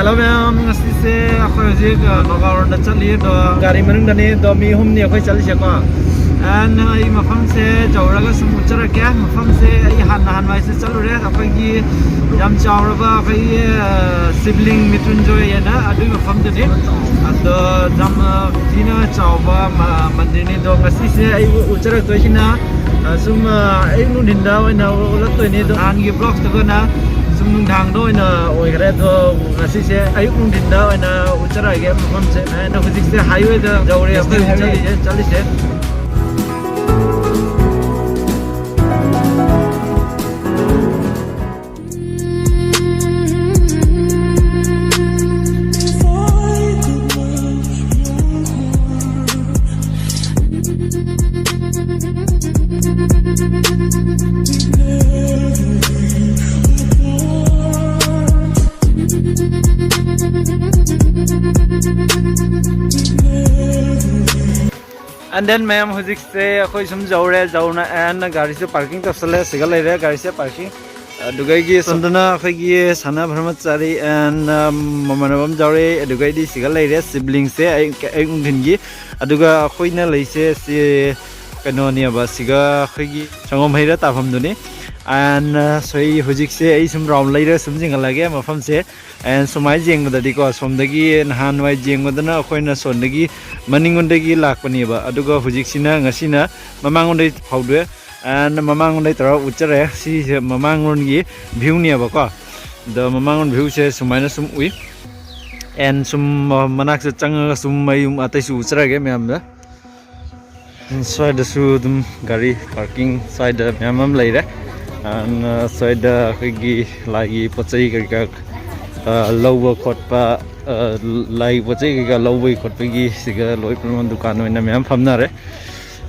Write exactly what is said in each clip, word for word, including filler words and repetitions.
Hello ꯃꯌꯥꯝ, ꯉꯁꯤꯁꯦ ꯑꯩꯈꯣꯏ ꯍꯧꯖꯤꯛ ꯅꯣꯒꯥꯔꯣꯝꯗ ꯆꯠꯂꯤ꯫ ꯑꯗꯣ ꯒꯥꯔꯤ ꯃꯅꯨꯡꯗꯅꯤ꯫ ꯑꯗꯣ ꯃꯤ ꯑꯍꯨꯝꯅꯤ ꯑꯩꯈꯣꯏ ꯆꯠꯂꯤꯁꯦꯀꯣ꯫ ꯑꯦꯟ ꯑꯩ ꯃꯐꯝꯁꯦ ꯌꯧꯔꯒ ꯁꯨꯝ ꯎꯠꯆꯔꯛꯀꯦ꯫ ꯃꯐꯝꯁꯦ ꯑꯩ ꯍꯥꯟꯅ ꯍꯥꯟꯅ ꯍꯥꯏꯁꯦ ꯆꯠꯂꯨꯔꯦ꯫ ꯑꯩꯈꯣꯏꯒꯤ ꯌꯥꯝ ꯆꯥꯎꯔꯕ ꯑꯩꯈꯣꯏꯒꯤ ꯁꯤꯕꯂꯤꯡ ꯃꯤꯊꯨꯟꯖꯣꯏ ꯍꯥꯏꯅ ꯑꯗꯨꯒꯤ ꯃꯐꯝꯗꯨꯅꯤ꯫ ꯑꯗꯣ ꯌꯥꯝꯅ ꯊꯤꯅ ꯆꯥꯎꯕ ꯃꯟꯗꯤꯔꯅꯤ꯫ ꯑꯗꯣ ꯉꯁꯤꯁꯦ ꯑꯩ ꯎꯠꯆꯔꯛꯇꯣꯏꯁꯤꯅ ꯁꯨꯝ ꯑꯌꯨꯛ ꯅꯨꯡꯊꯤꯟꯗ ꯑꯣꯏꯅ ꯎꯠꯂꯛꯇꯣꯏꯅꯤ꯫ ꯑꯗꯣ ꯅꯍꯥꯟꯒꯤ ꯕ꯭ꯂꯣꯛꯇꯨꯒꯅ ꯁꯨꯝ ꯅꯨꯡꯗꯥꯡꯗ ꯑꯣꯏꯅ ꯑꯣꯏꯈ꯭ꯔꯦ꯫ ꯑꯗꯣ ꯉꯁꯤꯁꯦ ꯑꯌꯨꯛ ꯅꯨꯡꯊꯤꯟꯗ ꯑꯣꯏꯅ ꯎꯠꯆꯔꯛꯑꯒꯦ ꯃꯐꯝꯁꯦ꯫ ꯑꯗꯣ ꯍꯧꯖꯤꯛꯁꯦ ꯍꯥꯏꯋꯦꯗ ꯌꯧꯔꯦ ꯑꯩꯈꯣꯏ ꯆꯠꯂꯤꯁꯦ ꯆꯠꯂꯤꯁꯦ꯫ And then ꯃꯌꯥꯝ, ꯍꯧꯖꯤꯛꯁꯦ ꯑꯩꯈꯣꯏ ꯁꯨꯝ ꯌꯧꯔꯦ꯫ ꯌꯧꯅ ꯑꯦꯟ ꯒꯥꯔꯤꯁꯨ ꯄꯥꯔꯀꯤꯡ ꯇꯧꯁꯜꯂꯦ꯫ ꯁꯤꯒ ꯂꯩꯔꯦ ꯒꯥꯔꯤꯁꯦ ꯄꯥꯔꯀꯤꯡ꯫ ꯑꯗꯨꯒ ꯑꯩꯒꯤ ꯁꯣꯝꯗꯅ ꯑꯩꯈꯣꯏꯒꯤ ꯁꯅꯥ ꯕ꯭ꯔꯍꯃꯆꯥꯔꯤ ꯑꯦꯟ ꯃꯃꯥꯟꯅꯕ ꯑꯃ ꯌꯥꯎꯔꯦ꯫ ꯑꯗꯨꯒ ꯑꯩꯗꯤ ꯁꯤꯒ ꯂꯩꯔꯦ ꯁꯤꯕꯂꯤꯡꯁꯦ ꯑꯌꯨꯛ ꯑꯌꯨꯛ ꯅꯨꯡꯊꯤꯟꯒꯤ꯫ ꯑꯗꯨꯒ ꯑꯩꯈꯣꯏꯅ ꯂꯩꯁꯦ ꯁꯤ ꯀꯩꯅꯣꯅꯦꯕ, ꯁꯤꯒ ꯑꯩꯈꯣꯏꯒꯤ ꯁꯪꯒꯣꯝ ꯍꯩꯔ ꯇꯥꯐꯝꯗꯨꯅꯤ꯫ ꯑꯦꯟ ꯁꯣꯏ ꯍꯧꯖꯤꯛꯁꯦ ꯑꯩ ꯁꯨꯝ ꯔꯥꯎꯟ ꯂꯩꯔ ꯁꯨꯝ ꯌꯦꯡꯍꯜꯂꯒꯦ ꯃꯐꯝꯁꯦ꯫ ꯑꯦꯟ ꯁꯨꯃꯥꯏꯅ ꯌꯦꯡꯕꯗꯗꯤꯀꯣ, ꯁꯣꯝꯗꯒꯤ ꯅꯍꯥꯟꯋꯥꯏ ꯌꯦꯡꯕꯗꯅ ꯑꯩꯈꯣꯏꯅ ꯁꯣꯝꯗꯒꯤ ꯃꯅꯤꯡꯂꯣꯝꯗꯒꯤ ꯂꯥꯛꯄꯅꯦꯕ, ꯑꯗꯨꯒ ꯍꯧꯖꯤꯛꯁꯤꯅ ꯉꯁꯤꯅ ꯃꯃꯥꯡꯂꯣꯝꯗꯒꯤ ꯐꯥꯎꯗꯣꯛꯑꯦ꯫ ꯑꯦꯟ ꯃꯃꯥꯡꯂꯣꯝꯗꯒꯤ ꯇꯧꯔꯒ ꯎꯠꯆꯔꯦ꯫ ꯁꯤꯁꯦ ꯃꯃꯥꯡꯂꯣꯝꯒꯤ ꯚ꯭ꯌꯨꯅꯦꯕꯀꯣ꯫ ꯑꯗꯣ ꯃꯃꯥꯡꯂꯣꯝ ꯚ꯭ꯌꯨꯁꯦ ꯁꯨꯃꯥꯏꯅ ꯁꯨꯝ ꯎꯏ꯫ ꯑꯦꯟ ꯁꯨꯝ ꯃꯅꯥꯛꯁꯦ ꯆꯪꯉꯒ ꯁꯨꯝ ꯃꯌꯨꯝ ꯑꯇꯩꯁꯨ ꯎꯠꯆꯔꯒꯦ ꯃꯌꯥꯝꯗ꯫ ꯁ꯭ꯋꯥꯏꯗꯁꯨ ꯑꯗꯨꯝ ꯒꯥꯔꯤ ꯄꯥꯔꯀꯤꯡ ꯁ꯭ꯋꯥꯏꯗ ꯃꯌꯥꯝ ꯑꯃ ꯂꯩꯔꯦ꯫ ꯑꯗꯨꯅ ꯁ꯭ꯋꯥꯏꯗ ꯑꯩꯈꯣꯏꯒꯤ ꯂꯥꯏꯒꯤ ꯄꯣꯠ ꯆꯩ ꯀꯩꯀꯥ, ꯑ, ꯂꯧꯕ ꯈꯣꯠꯄ, ꯑ, ꯂꯥꯏꯒꯤ ꯄꯣꯠ ꯆꯩ ꯀꯩꯀꯥ ꯂꯧꯕꯒꯤ ꯈꯣꯠꯄꯒꯤ ꯁꯤꯒ ꯂꯣꯏ ꯄꯨꯝꯅꯃꯛ ꯗꯨꯀꯥꯟ ꯑꯣꯏꯅ ꯃꯌꯥꯝ ꯐꯝꯅꯔꯦ꯫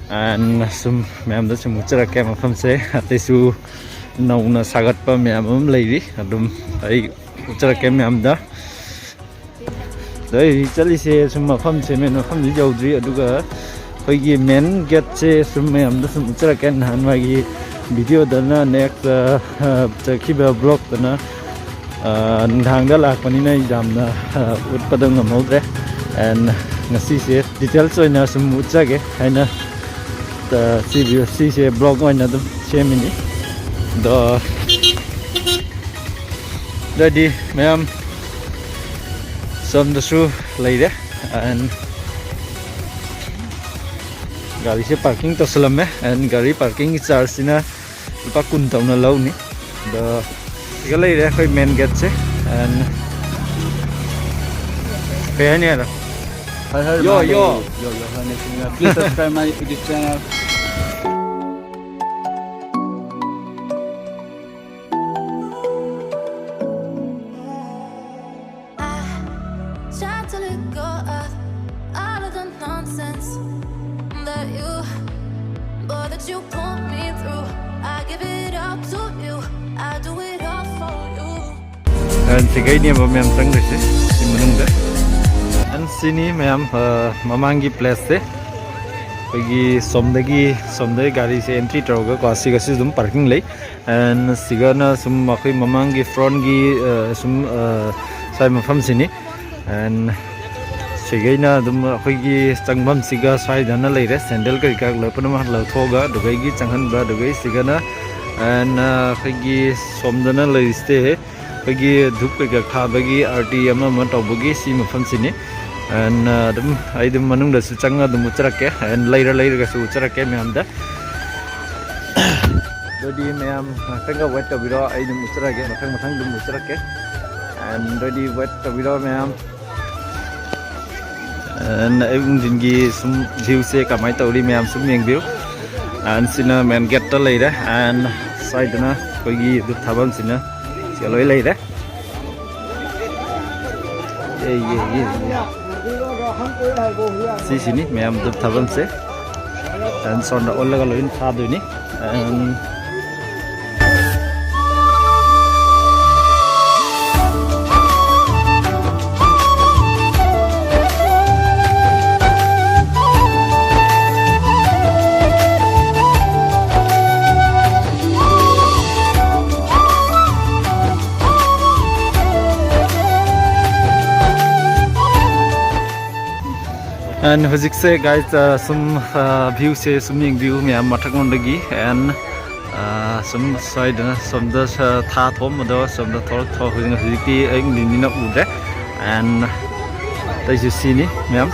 ꯑꯗꯨꯅ ꯁꯨꯝ ꯃꯌꯥꯝꯗ ꯁꯨꯝ ꯎꯠꯆꯔꯛꯀꯦ ꯃꯐꯝꯁꯦ꯫ ꯑꯇꯩꯁꯨ ꯅꯧꯅ ꯁꯥꯒꯠꯄ ꯃꯌꯥꯝ ꯑꯃ ꯂꯩꯔꯤ꯫ ꯑꯗꯨꯝ ꯑꯩ ꯎꯠꯆꯔꯛꯀꯦ ꯃꯌꯥꯝꯗ꯫ ꯑꯗꯣ ꯑꯩ ꯍꯧꯖꯤꯛ ꯆꯠꯂꯤꯁꯦ ꯁꯨꯝ ꯃꯐꯝꯁꯦ, ꯃꯦꯟ ꯃꯐꯝꯁꯤ ꯌꯧꯗ꯭ꯔꯤ꯫ ꯑꯗꯨꯒ ꯑꯩꯈꯣꯏꯒꯤ ꯃꯦꯟ ꯒꯦꯠꯁꯦ ꯁꯨꯝ ꯃꯌꯥꯝꯗ ꯁꯨꯝ ꯎꯠꯆꯔꯛꯀꯦ꯫ ꯅꯍꯥꯟꯋꯥꯏꯒꯤ ꯚꯤꯗꯤꯑꯣꯗꯅ ꯅꯦꯛꯁ, ꯑ, ꯆꯠꯈꯤꯕ ꯕ꯭ꯂꯣꯛꯇꯅ ꯑ, ꯅꯨꯡꯗꯥꯡꯗ ꯂꯥꯛꯄꯅꯤꯅ ꯌꯥꯝꯅ, ꯑ, ꯎꯠꯄꯗꯣ ꯉꯝꯍꯧꯗ꯭ꯔꯦ꯫ And ꯉꯁꯤꯁꯦ details ꯑꯣꯏꯅ ꯁꯨꯝ ꯎꯠꯆꯒꯦ ꯍꯥꯏꯅ, ꯑ, ꯁꯤ video, ꯁꯤꯁꯦ vlog ꯑꯣꯏꯅ ꯑꯗꯨꯝ ꯁꯦꯝꯃꯤꯅꯤ꯫ ꯑꯗꯣ ꯑꯗꯨꯗꯤ ꯃꯌꯥꯝ ꯁꯣꯝꯗꯁꯨ ꯂꯩꯔꯦ꯫ And ꯒꯥꯔꯤꯁꯦ parking ꯇꯧꯁꯜꯂꯝꯃꯦ꯫ And ꯒꯥꯔꯤ parkingꯒꯤ chargeꯁꯤꯅ ꯂꯨꯄꯥ ꯀꯨꯟ ꯇꯧꯅ ꯂꯧꯅꯤ꯫ ꯑꯗꯣ ꯁꯤꯒ ꯂꯩꯔꯦ ꯑꯩꯈꯣꯏ main gateꯁꯦ꯫ And ꯀꯩ ꯍꯥꯏꯅꯤ ꯍꯥꯏꯔꯣ? ꯍꯥꯏ ꯍꯥꯏ ꯌꯣ, ꯃꯥꯅꯦ꯫ ꯌꯣ꯫ ꯌꯣ, ꯌꯣ, ꯍꯥꯏꯅꯦ꯫ Please subscribe my YouTube channel. I tried to let go of all of the nonsense that you, boy, that you put me through. I give it all to you. I do it all for you. And ꯁꯤꯒꯩꯅꯦꯕ ꯃꯌꯥꯝ ꯆꯪꯗꯣꯏꯁꯦ ꯁꯤ ꯃꯅꯨꯡꯗ꯫ And ꯁꯤꯅꯤ ꯃꯌꯥꯝ, ꯑ, ꯃꯃꯥꯡꯒꯤ placeꯁꯦ꯫ ꯑꯩꯈꯣꯏꯒꯤ ꯁꯣꯝꯗꯒꯤ, ꯁꯣꯝꯗꯒꯤ ꯒꯥꯔꯤꯁꯦ entry ꯇꯧꯔꯒꯀꯣ, ꯁꯤꯒꯁꯨ ꯑꯗꯨꯝ parking ꯂꯩ꯫ And ꯁꯤꯒꯅ ꯁꯨꯝ ꯑꯩꯈꯣꯏ ꯃꯃꯥꯡꯒꯤ frontꯀꯤ, ꯑ, ꯁꯨꯝ, ꯑ, ꯁ꯭ꯋꯥꯏ ꯃꯐꯝꯁꯤꯅꯤ꯫ And ꯁꯤꯒꯩꯅ ꯑꯗꯨꯝ ꯑꯩꯈꯣꯏꯒꯤ ꯆꯪꯐꯝꯁꯤꯒ ꯁ꯭ꯋꯥꯏꯗꯅ ꯂꯩꯔꯦ꯫ Sandal ꯀꯔꯤ ꯀꯔꯥ ꯂꯣꯏ ꯄꯨꯝꯅꯃꯛ ꯂꯧꯊꯣꯛꯑꯒ ꯑꯗꯨꯒꯩꯒꯤ ꯆꯪꯍꯟꯕ, ꯑꯗꯨꯒꯩ ꯁꯤꯒꯅ꯫ And, ꯑ, ꯑꯩꯈꯣꯏꯒꯤ ꯁꯣꯝꯗꯅ ꯂꯩꯔꯤꯁꯦ ꯑꯩꯈꯣꯏꯒꯤ ꯙꯨꯞ ꯀꯩꯀꯥ ꯊꯥꯕꯒꯤ, ꯑꯥꯔꯇꯤ ꯑꯃ ꯑꯃ ꯇꯧꯕꯒꯤ ꯁꯤ ꯃꯐꯝꯁꯤꯅꯤ꯫ And, ꯑ, ꯑꯗꯨꯝ ꯑꯩ ꯑꯗꯨꯝ ꯃꯅꯨꯡꯗꯁꯨ ꯆꯪꯉ ꯑꯗꯨꯝ ꯎꯠꯆꯔꯛꯀꯦ꯫ And ꯂꯩꯔ ꯂꯩꯔꯒꯁꯨ ꯎꯠꯆꯔꯛꯀꯦ ꯃꯌꯥꯝꯗ꯫ ꯑꯗꯨꯗꯤ ꯃꯌꯥꯝ ꯉꯥꯛꯇꯪꯒ wait ꯇꯧꯕꯤꯔꯣ, ꯑꯩ ꯑꯗꯨꯝ ꯎꯠꯆꯔꯛꯀꯦ, ꯃꯊꯪ ꯃꯊꯪ ꯑꯗꯨꯝ ꯎꯠꯆꯔꯛꯀꯦ꯫ And ꯑꯗꯨꯗꯤ wait ꯇꯧꯕꯤꯔꯣ ꯃꯌꯥꯝ꯫ And ꯑꯌꯨꯛ ꯅꯨꯡꯊꯤꯟꯒꯤ ꯁꯨꯝ viewꯁꯦ ꯀꯃꯥꯏꯅ ꯇꯧꯔꯤ ꯃꯌꯥꯝ ꯁꯨꯝ ꯌꯦꯡꯕꯤꯌꯨ꯫ And ꯁꯤꯅ main gateꯇ ꯂꯩꯔꯦ꯫ And ꯁ꯭ꯋꯥꯏꯗꯅ ꯑꯩꯈꯣꯏꯒꯤ ꯙꯨꯞ ꯊꯥꯐꯝꯁꯤꯅ ꯁꯤꯒ ꯂꯣꯏ ꯂꯩꯔꯦ꯫ ꯌꯦ, ꯌꯦ, ꯌꯦ, ꯌꯦ꯫ ꯁꯤꯁꯤꯅꯤ ꯃꯌꯥꯝ ꯙꯨꯞ ꯊꯥꯐꯝꯁꯦ꯫ And ꯁꯣꯝꯗ ꯑꯣꯜꯂꯒ ꯂꯣꯏꯅ ꯊꯥꯗꯣꯏꯅꯤ꯫ And And ꯍꯧꯖꯤꯛꯁꯦ guys, ꯑ, ꯁꯨꯝ, ꯑ, view ꯁꯦ ꯁꯨꯝ ꯌꯦꯡꯕꯤꯌꯨ ꯃꯌꯥꯝ ꯃꯊꯛꯂꯣꯝꯗꯒꯤ꯫ And, ꯑ, ꯁꯨꯝ ꯁ꯭ꯋꯥꯏꯗꯅ ꯁꯣꯝꯗ ꯁ-, ꯊꯥ ꯊꯣꯛꯑꯝꯕꯗꯣ ꯁꯣꯝꯗ ꯊꯣꯛꯂꯛ-, ꯊꯣꯛ-, ꯍꯧꯖꯤꯛ, ꯍꯧꯖꯤꯛꯇꯤ ꯑꯌꯨꯛ ꯅꯤꯟꯅꯤꯅ ꯎꯗ꯭ꯔꯦ꯫ And ꯑꯇꯩꯁꯨ ꯁꯤꯅꯤ ꯃꯌꯥꯝ꯫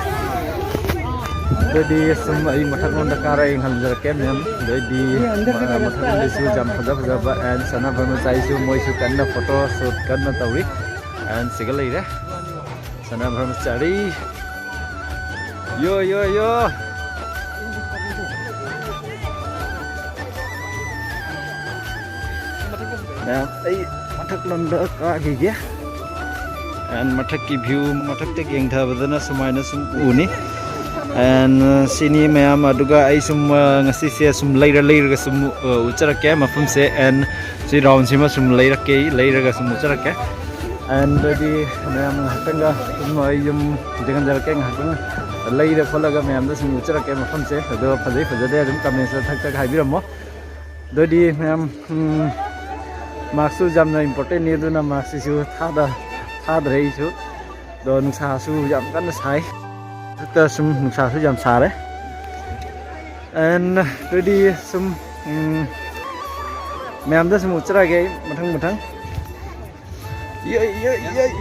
ꯑꯗꯨꯗꯤ ꯁꯨꯝ ꯑꯩ ꯃꯊꯛꯂꯣꯝꯗ ꯀꯥꯔ ꯌꯦꯡꯍꯟꯖꯔꯛꯀꯦ ꯃꯌꯥꯝ꯫ ꯑꯗꯩꯗꯤ, ꯑ, ꯃꯊꯛꯂꯣꯝꯗꯁꯨ ꯌꯥꯝ ꯐꯖ ꯐꯖꯕ and ꯁꯅꯥ ꯕ꯭ꯔꯍ꯭ꯃꯆꯥꯔꯤꯁꯨ ꯃꯣꯏꯁꯨ ꯀꯟꯅ photo shoot ꯀꯟꯅ ꯇꯧꯔꯤ꯫ And ꯁꯤꯒ ꯂꯩꯔꯦ꯫ ꯁꯅꯥ ꯕ꯭ꯔꯍ꯭ꯃꯆꯥꯔꯤ꯫ ꯌꯣ, ꯌꯣ, ꯌꯣ꯫ ꯃꯌꯥꯝ, ꯑꯩ ꯃꯊꯛ ꯂꯝꯗ ꯀꯥꯈꯤꯒꯦ꯫ And ꯃꯊꯛꯀꯤ view, ꯃꯊꯛꯇ ꯌꯦꯡꯊꯕꯗꯅ ꯁꯨꯃꯥꯏꯅ ꯁꯨꯝ ꯎꯅꯤ꯫ And, uh, ꯁꯤꯅꯤ ꯃꯌꯥꯝ, ꯑꯗꯨꯒ ꯑꯩ ꯁꯨꯝ, uh, ꯉꯁꯤꯁꯦ ꯁꯨꯝ ꯂꯩꯔ ꯂꯩꯔꯒ ꯁꯨꯝ, uh, ꯎꯠꯆꯔꯛꯀꯦ ꯃꯐꯝꯁꯦ꯫ And ꯁꯤ round ꯁꯤꯃ ꯁꯨꯝ ꯂꯩꯔꯛꯀꯦ, ꯂꯩꯔꯒ ꯁꯨꯝ ꯎꯠꯆꯔꯛꯀꯦ꯫ And ꯑꯗꯨꯗꯤ ꯃꯌꯥꯝ ꯉꯥꯏꯍꯥꯛꯇꯪꯒ ꯁꯨꯝ ꯑꯩ ꯌꯨꯝ ꯌꯦꯡꯍꯟꯖꯔꯛꯀꯦ ꯉꯥꯏꯍꯥꯛꯇꯪ꯫ ꯂꯩꯔ ꯈꯣꯠꯂꯒ ꯃꯌꯥꯝꯗ ꯁꯨꯝ ꯎꯠꯆꯔꯛꯀꯦ ꯃꯐꯝꯁꯦ꯫ ꯑꯗꯣ ꯐꯖꯩ ꯐꯖꯗꯦ ꯑꯗꯨꯝ comments ꯇ ꯊꯛ ꯊꯛ ꯍꯥꯏꯕꯤꯔꯝꯃꯣ꯫ ꯑꯗꯨꯗꯤ ꯃꯌꯥꯝ, ꯎꯝ, mask ꯁꯨ ꯌꯥꯝꯅ important ꯅꯤ, ꯑꯗꯨꯅ mask ꯁꯤꯁꯨ ꯊꯥꯗ-, ꯊꯥꯗ꯭ꯔꯦ ꯑꯩꯁꯨ꯫ ꯑꯗꯣ ꯅꯨꯡꯁꯥꯁꯨ ꯌꯥꯝ ꯀꯟꯅ ꯁꯥꯏ꯫ ꯍꯧꯖꯤꯛꯇ ꯁꯨꯝ ꯅꯨꯡꯁꯥꯁꯨ ꯌꯥꯝ ꯁꯥꯔꯦ꯫ And ꯑꯗꯨꯗꯤ ꯁꯨꯝ, ꯎꯝ, ꯃꯌꯥꯝꯗ ꯁꯨꯝ ꯎꯠꯆꯔꯛꯑꯒꯦ ꯑꯩ ꯃꯊꯪ ꯃꯊꯪ꯫ ꯌꯩ, ꯌꯩ, ꯌꯩ꯫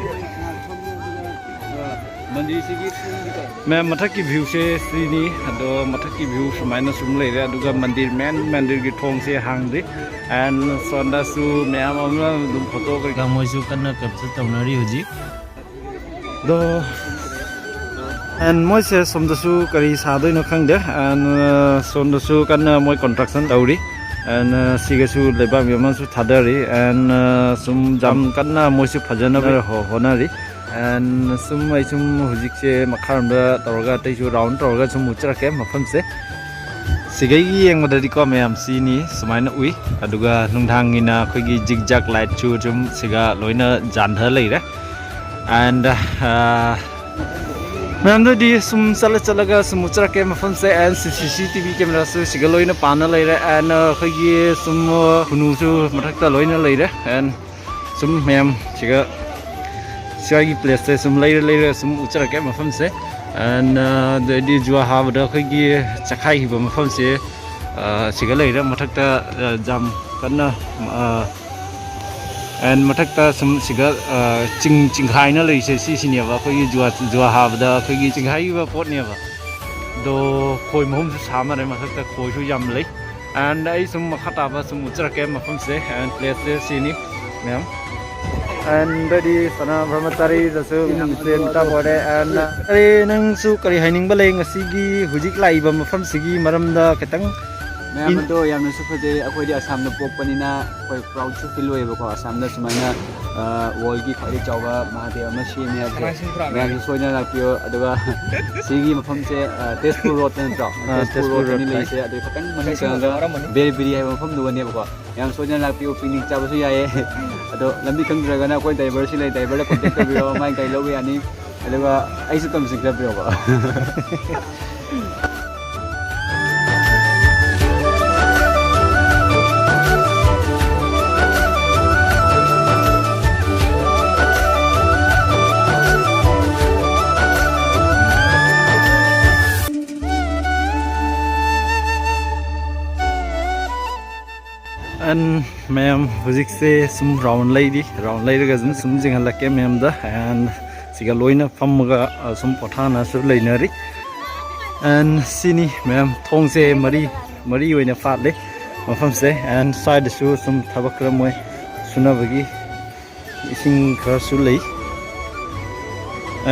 ꯃꯌꯥꯝ, ꯃꯊꯛꯀꯤ view ꯁꯦ ꯁꯤꯅꯤ꯫ ꯑꯗꯣ ꯃꯊꯛꯀꯤ view ꯁꯨꯃꯥꯏꯅ ꯁꯨꯝ ꯂꯩꯔꯦ꯫ ꯑꯗꯨꯒ ꯃꯟꯗꯤꯔ, main ꯃꯟꯗꯤꯔꯒꯤ ꯊꯣꯡꯁꯦ ꯍꯥꯡꯗ꯭ꯔꯤ꯫ And ꯁꯣꯝꯗꯁꯨ ꯃꯌꯥꯝ ꯑꯃ ꯑꯗꯨꯝ photo ꯀꯩꯀꯥ ꯃꯣꯏꯁꯨ ꯀꯟꯅ capture ꯇꯧꯅꯔꯤ ꯍꯧꯖꯤꯛ꯫ ꯑꯗꯣ, and ꯃꯣꯏꯁꯦ ꯁꯣꯝꯗꯁꯨ ꯀꯔꯤ ꯁꯥꯗꯣꯏꯅꯣ ꯈꯪꯗꯦ꯫ And, uh, ꯁꯣꯝꯗꯁꯨ ꯀꯟꯅ ꯃꯣꯏ construction ꯇꯧꯔꯤ꯫ And, uh, ꯁꯤꯒꯁꯨ ꯂꯩꯕꯥꯛ ꯑꯃꯁꯨ ꯊꯥꯗꯔꯤ꯫ And, uh, ꯁꯨꯝ ꯌꯥꯝ ꯀꯟꯅ ꯃꯣꯏꯁꯨ ꯐꯖꯅꯕ ꯍꯣ-, ꯍꯣꯠꯅꯔꯤ꯫ And ꯁꯨꯝ ꯑꯩ ꯁꯨꯝ ꯍꯧꯖꯤꯛꯁꯦ ꯃꯈꯥꯔꯣꯝꯗ ꯇꯧꯔꯒ ꯑꯇꯩꯁꯨ round ꯇꯧꯔꯒ ꯁꯨꯝ ꯎꯠꯆꯔꯛꯀꯦ ꯃꯐꯝꯁꯦ꯫ ꯁꯤꯒꯩ ꯌꯦꯡꯕꯗꯗꯤꯀꯣ ꯃꯌꯥꯝ ꯁꯤꯅꯤ ꯁꯨꯃꯥꯏꯅ ꯎꯏ꯫ ꯑꯗꯨꯒ ꯅꯨꯡꯗꯥꯡꯒꯤꯅ ꯑꯩꯈꯣꯏꯒꯤ zigzag light ꯁꯨ ꯁꯨꯝ ꯁꯤꯒ ꯂꯣꯏꯅ ꯌꯥꯟꯊ ꯂꯩꯔꯦ꯫ And, uh, ꯃꯌꯥꯝꯗꯨꯗꯤ ꯁꯨꯝ ꯆꯠꯂ ꯆꯠꯂꯒ ꯁꯨꯝ ꯎꯠꯆꯔꯛꯀꯦ ꯃꯐꯝꯁꯦ꯫ And ꯁꯤ ꯁꯤ ꯁꯤ ꯇꯤ ꯚꯤ camera ꯁꯨ ꯁꯤꯒ ꯂꯣꯏꯅ ꯄꯥꯟꯅ ꯂꯩꯔꯦ꯫ And, uh, ꯑꯩꯈꯣꯏꯒꯤ ꯁꯨꯝ, uh, ꯈꯨꯅꯨꯁꯨ ꯃꯊꯛꯇ ꯂꯣꯏꯅ ꯂꯩꯔꯦ꯫ And ꯁꯨꯝ ꯃꯌꯥꯝ ꯁꯤꯒ ꯁ꯭ꯋꯥꯏꯒꯤ place ꯁꯦ ꯁꯨꯝ ꯂꯩꯔ ꯂꯩꯔ ꯁꯨꯝ ꯎꯠꯆꯔꯛꯀꯦ ꯃꯐꯝꯁꯦ꯫ ꯑꯦꯟ ꯑꯗꯩꯗꯤ ꯖꯨꯋꯥ ꯍꯥꯕꯗ ꯑꯩꯈꯣꯏꯒꯤ ꯆꯈꯥꯏꯈꯤꯕ ꯃꯐꯝꯁꯦ, ꯑ, ꯁꯤꯒ ꯂꯩꯔꯦ꯫ ꯃꯊꯛꯇ, ꯑ, ꯌꯥꯝ ꯀꯟꯅ, ꯑ, ꯑꯦꯟ ꯃꯊꯛꯇ ꯁꯨꯝ ꯁꯤꯒ, ꯑ, ꯆꯤꯡ, ꯆꯤꯡꯈꯥꯏꯅ ꯂꯩꯔꯤꯁꯦ ꯁꯤꯁꯤꯅꯦꯕ ꯑꯩꯈꯣꯏꯒꯤ ꯖꯨꯋꯥ, ꯖꯨꯋꯥ ꯍꯥꯕꯗ ꯑꯩꯈꯣꯏꯒꯤ ꯆꯤꯡꯈꯥꯏꯈꯤꯕ ꯄꯣꯠꯅꯦꯕ꯫ ꯑꯗꯣ ꯈꯣꯏ ꯃꯍꯨꯝꯁꯨ ꯁꯥ ꯃꯥꯜꯂꯦ, ꯃꯊꯛꯇ ꯈꯣꯏꯁꯨ ꯌꯥꯝ ꯂꯩ꯫ ꯑꯦꯟ ꯑꯩ ꯁꯨꯝ ꯃꯈꯥ ꯇꯥꯕ ꯁꯨꯝ ꯎꯠꯆꯔꯛꯀꯦ ꯃꯐꯝꯁꯦ꯫ ꯑꯦꯟ ꯄ꯭ꯂꯦꯁꯁꯦ ꯁꯤꯅꯤ ꯃꯌꯥꯝ꯫ ꯑꯦꯟ ꯑꯗꯩꯗꯤ ꯁꯅꯥ ꯕ꯭ꯔꯍꯃꯆꯥꯔꯤꯗꯁꯨ ꯃꯤꯡꯁꯦ ꯃꯤꯇꯥ ꯕꯣꯔꯦ꯫ ꯑꯦꯟ ꯑꯔꯦ, ꯅꯪꯁꯨ ꯀꯔꯤ ꯍꯥꯏꯅꯤꯡꯕ ꯂꯩ ꯉꯁꯤꯒꯤ ꯍꯧꯖꯤꯛ ꯂꯥꯛꯏꯕ ꯃꯐꯝꯁꯤꯒꯤ ꯃꯔꯝꯗ ꯈꯤꯇꯪ? ꯃꯌꯥꯝ ꯏꯟ- ꯑꯗꯣ ꯌꯥꯝꯅꯁꯨ ꯐꯖꯩ꯫ ꯑꯩꯈꯣꯏꯗꯤ ꯑꯁꯥꯝꯗ ꯄꯣꯛꯄꯅꯤꯅ ꯑꯩꯈꯣꯏ ꯄ꯭ꯔꯥꯎꯠꯁꯨ ꯐꯤꯜ ꯑꯣꯏꯌꯦꯕꯀꯣ, ꯑꯁꯥꯝꯗ ꯁꯨꯃꯥꯏꯅ, ꯑ, ꯋꯥꯔꯜꯒꯤ ꯈ꯭ꯋꯥꯏꯗꯒꯤ ꯆꯥꯎꯕ ꯃꯍꯥꯗꯦꯕ ꯑꯃ ꯁꯦꯝꯃꯦ ꯍꯥꯏꯕꯁꯦ꯫ ꯃꯌꯥꯝꯁꯨ ꯁꯣꯏꯗꯅ ꯂꯥꯛꯄꯤꯌꯣ꯫ ꯑꯗꯨꯒ ꯁꯤꯒꯤ ꯃꯐꯝꯁꯦ, ꯑ, ꯇꯦꯖꯄꯨꯔ ꯔꯣꯗ ꯅꯠꯇ꯭ꯔꯣ? ꯑ, ꯇꯦꯖꯄꯨꯔ ꯇꯦꯖꯄꯨꯔ ꯔꯣꯗꯇꯅꯤ ꯔꯣꯗ ꯂꯩꯔꯤꯁꯦ꯫ ꯑꯗꯨ ꯈꯤꯇꯪ ꯃꯅꯨꯡ ꯆꯪꯉꯒ ꯕꯦꯜꯕꯤꯔꯤ ꯍꯥꯏꯕ ꯃꯐꯝꯗꯨꯒꯅꯦꯕꯀꯣ꯫ ꯌꯥꯝ ꯁꯣꯏꯗꯅ ꯂꯥꯛꯄꯤꯌꯨ, ꯄꯤꯛꯅꯤꯛ ꯆꯥꯕꯁꯨ ꯌꯥꯏꯌꯦ꯫ ꯑꯗꯣ ꯂꯝꯕꯤ ꯈꯪꯗ꯭ꯔꯒꯅ ꯑꯩꯈꯣꯏ ꯗ꯭ꯔꯥꯏꯚꯔꯁꯤ ꯂꯩ, ꯗ꯭ꯔꯥꯏꯚꯔꯗ ꯀꯣꯟꯇꯦꯛ ꯇꯧꯕꯤꯔꯣ, ꯃꯥꯏ ꯒꯥꯔꯤ ꯂꯧꯕ ꯌꯥꯅꯤ꯫ ꯑꯗꯨꯒ ꯑꯩꯁꯨ ꯇꯝꯁꯤꯟꯈ꯭ꯔꯕꯤꯔꯣꯀꯣ꯫ ꯑꯦꯟ ꯃꯌꯥꯝ ꯍꯧꯖꯤꯛꯁꯦ ꯁꯨꯝ ꯔꯥꯎꯟ ꯂꯩꯔꯤ, ꯔꯥꯎꯟ ꯂꯩꯔꯒ ꯑꯗꯨꯝ ꯁꯨꯝ ꯌꯦꯡꯍꯜꯂꯛꯀꯦ ꯃꯌꯥꯝꯗ꯫ ꯑꯦꯟ ꯁꯤꯒ ꯂꯣꯏꯅ ꯐꯝꯃꯒ, ꯑ, ꯁꯨꯝ ꯄꯣꯊꯥꯅꯁꯨ ꯂꯩꯅꯔꯤ꯫ ꯑꯦꯟ ꯁꯤꯅꯤ ꯃꯌꯥꯝ, ꯊꯣꯡꯁꯦ ꯃꯔꯤ, ꯃꯔꯤ ꯑꯣꯏꯅ ꯐꯥꯠꯂꯤ ꯃꯐꯝꯁꯦ꯫ ꯑꯦꯟ ꯁ꯭ꯋꯥꯏꯗꯁꯨ ꯁꯨꯝ ꯊꯕꯛ ꯈꯔ ꯃꯣꯏ ꯁꯨꯅꯕꯒꯤ ꯏꯁꯤꯡ ꯈꯔꯁꯨ ꯂꯩ꯫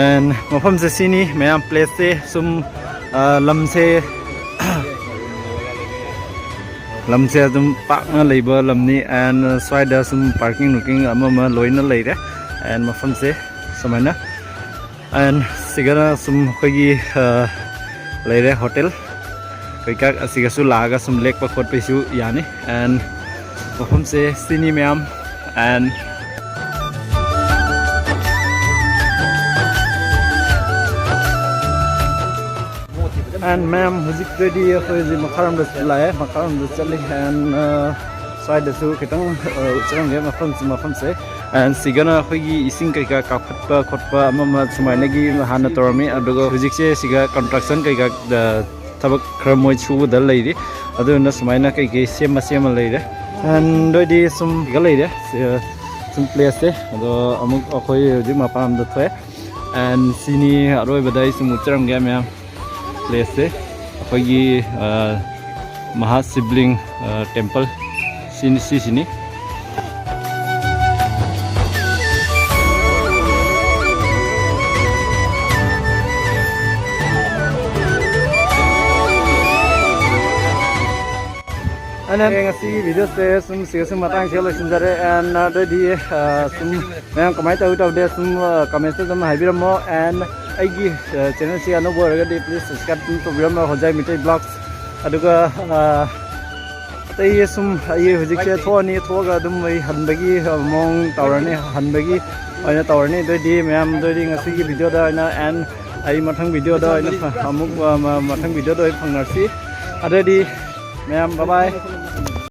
ꯑꯦꯟ ꯃꯐꯝꯁꯦ ꯁꯤꯅꯤ ꯃꯌꯥꯝ, ꯄ꯭ꯂꯦꯁꯁꯦ ꯁꯨꯝ, ꯑ, ꯂꯝꯁꯦ, ꯂꯝꯁꯦ ꯑꯗꯨꯝ ꯄꯥꯛꯅ ꯂꯩꯕ ꯂꯝꯅꯤ꯫ ꯑꯦꯟ ꯁ꯭ꯋꯥꯏꯗ ꯁꯨꯝ ꯄꯥꯔꯀꯤꯡ ꯅꯨꯔꯀꯤꯡ ꯑꯃ ꯑꯃ ꯂꯣꯏꯅ ꯂꯩꯔꯦ꯫ ꯑꯦꯟ ꯃꯐꯝꯁꯦ ꯁꯨꯃꯥꯏꯅ꯫ ꯑꯦꯟ ꯁꯤꯒꯅ ꯁꯨꯝ ꯑꯩꯈꯣꯏꯒꯤ, ꯑ, ꯂꯩꯔꯦ ꯍꯣꯇꯦꯜ ꯀꯩꯀꯥ, ꯑꯁꯤꯒꯁꯨ ꯂꯥꯛꯑꯒ ꯁꯨꯝ ꯂꯦꯛꯄ ꯈꯣꯠꯄꯩꯁꯨ ꯌꯥꯅꯤ꯫ ꯑꯦꯟ ꯃꯐꯝꯁꯦ ꯁꯤꯅꯤ ꯃꯌꯥꯝ꯫ ꯑꯦꯟ ꯑꯦꯟ ꯃꯌꯥꯝ, ꯍꯧꯖꯤꯛꯇꯗꯤ ꯑꯩꯈꯣꯏ ꯍꯧꯖꯤꯛ ꯃꯈꯥꯔꯣꯝꯗ ꯂꯥꯛꯑꯦ, ꯃꯈꯥꯔꯣꯝꯗ ꯆꯠꯂꯤ꯫ ꯑꯦꯟ, ꯑ, ꯁ꯭ꯋꯥꯏꯗꯁꯨ ꯈꯤꯇꯪ, ꯑ, ꯆꯠꯂꯝꯒꯦ ꯃꯐꯝꯁꯤ, ꯃꯐꯝꯁꯦ꯫ ꯑꯦꯟ ꯁꯤꯒꯅ ꯑꯩꯈꯣꯏꯒꯤ ꯏꯁꯤꯡ ꯀꯩꯀꯥ ꯀꯥꯞꯈꯠꯄ ꯈꯣꯠꯄ ꯑꯃ ꯑꯃ ꯁꯨꯃꯥꯏꯅꯒꯤ ꯍꯥꯟꯅ ꯇꯧꯔꯝꯃꯤ, ꯑꯗꯨꯒ ꯍꯧꯖꯤꯛꯁꯦ ꯁꯤꯒ ꯀꯟꯁꯇ꯭ꯔꯛꯁꯟ ꯀꯩꯀꯥ, ꯑ, ꯊꯕꯛ ꯈꯔ ꯃꯣꯏ ꯁꯨꯕꯗ ꯂꯩꯔꯤ꯫ ꯑꯗꯨꯅ ꯁꯨꯃꯥꯏꯅ ꯀꯩꯀꯩ ꯁꯦꯝꯃ ꯁꯦꯝꯃ ꯂꯩꯔꯦ꯫ ꯑꯦꯟ ꯑꯗꯨꯑꯣꯏꯗꯤ ꯁꯨꯝ ꯁꯤꯒ ꯂꯩꯔꯦ꯫ ꯁꯤ, ꯁꯨꯝ ꯄ꯭ꯂꯦꯁꯁꯦ꯫ ꯑꯗꯣ ꯑꯃꯨꯛ ꯑꯩꯈꯣꯏ ꯍꯧꯖꯤꯛ ꯃꯄꯥꯟ ꯂꯝꯗ ꯊꯣꯛꯑꯦ꯫ ꯑꯦꯟ ꯁꯤꯅꯤ ꯑꯔꯣꯏꯕꯗ ꯑꯩ ꯁꯨꯝ ꯎꯠꯆꯔꯝꯒꯦ ꯃꯌꯥꯝ꯫ ꯄ꯭ꯂꯦꯁꯁꯦ ꯑꯩꯈꯣꯏꯒꯤ, ꯑ, ꯃꯍꯥ ꯁꯤꯕꯂꯤꯡ, ꯑ, ꯇꯦꯝꯄꯜ ꯁꯤꯅꯤ, ꯁꯤꯁꯤꯅꯤ꯫ ꯑꯗꯨꯅ ꯉꯁꯤꯒꯤ ꯚꯤꯗꯤꯑꯣꯁꯦ ꯁꯨꯝ ꯁꯤꯒ ꯁꯨꯝ ꯃꯇꯥꯡꯁꯤꯒ ꯂꯣꯏꯁꯤꯟꯖꯔꯦ꯫ ꯑꯦꯟ ꯑꯗꯨꯑꯣꯏꯗꯤ, ꯑ, ꯁꯨꯝ ꯃꯌꯥꯝ ꯀꯃꯥꯏꯅ ꯇꯧꯏ ꯇꯧꯗꯦ ꯁꯨꯝ, ꯑ, ꯀꯃꯦꯟꯁꯇ ꯑꯗꯨꯝ ꯍꯥꯏꯕꯤꯔꯝꯃꯣ꯫ ꯑꯦꯟ ꯑꯩꯒꯤ, ꯑ, ꯆꯦꯅꯦꯜꯁꯤ ꯑꯅꯧꯕ ꯑꯣꯏꯔꯒꯗꯤ please subscribe ꯑꯗꯨꯝ ꯇꯧꯕꯤꯔꯝꯃꯣ, ꯍꯣꯖꯥꯏ ꯃꯤꯇꯩ ꯕ꯭ꯂꯣꯒꯁ꯫ ꯑꯗꯨꯒ, ꯑ, ꯑꯇꯩ ꯁꯨꯝ ꯑꯩ ꯍꯧꯖꯤꯛꯁꯦ ꯊꯣꯛꯑꯅꯤ, ꯊꯣꯛꯑꯒ ꯑꯗꯨꯝ ꯑꯩ ꯍꯟꯕꯒꯤ, ꯑ, ꯃꯑꯣꯡ ꯇꯧꯔꯅꯤ, ꯍꯟꯕꯒꯤ ꯑꯣꯏꯅ ꯇꯧꯔꯅꯤ꯫ ꯑꯗꯨꯑꯣꯏꯗꯤ ꯃꯌꯥꯝ, ꯑꯗꯨꯑꯣꯏꯗꯤ ꯉꯁꯤꯒꯤ ꯚꯤꯗꯤꯑꯣꯗ ꯑꯣꯏꯅ ꯑꯦꯟ ꯑꯩ ꯃꯊꯪ ꯚꯤꯗꯤꯑꯣꯗ ꯑꯣꯏꯅ ꯐ-, ꯑꯃꯨꯛ, ꯑ, ꯃ-, ꯃꯊꯪ ꯚꯤꯗꯤꯑꯣꯗ ꯑꯣꯏꯅ ꯐꯪꯅꯔꯁꯤ꯫ ꯑꯗꯨꯑꯣꯏꯗꯤ ꯃꯌꯥꯝ bye bye꯫